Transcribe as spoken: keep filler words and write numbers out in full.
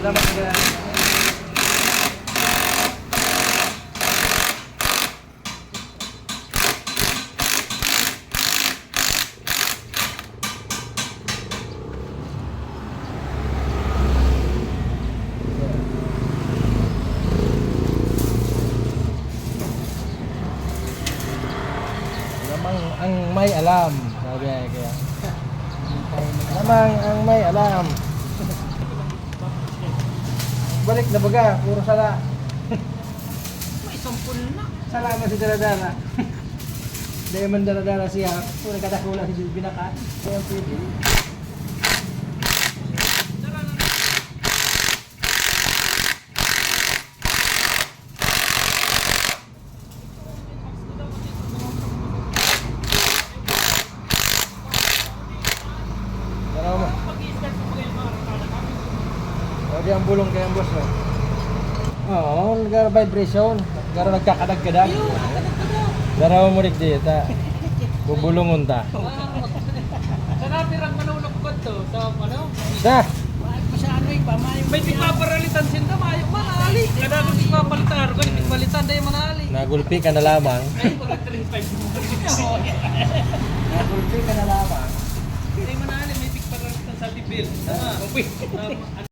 Salamat, sir. Lamang ang may alam, sabi nga kaya. Lamang ang may alam. Balik na baga, puro sala. May sampol na. Sala man si Daradara. Dahil man Daradara siya, puro kadakula si Binaka. Kaya pwede. Pero mo. Pwede ang bulong kaya, boss, no? Oo, nag-vibration. Pero nagkakadag-kadag. Pero mo rin dito. Bubulungon ta. Sa napirang manulog ko to, sa ano? Sa? Masyado yung pamayo. May pigpaparalitan sinda, mayo manali. Kada ko pigpapalitan, ako yung pigpalitan, dahil manali. Nagulpi ka na lamang. Ay, mga three five. Nagulpi ka na lamang. Dahil manali, may pigparalitan sa tibil. Ah, okay. Ah,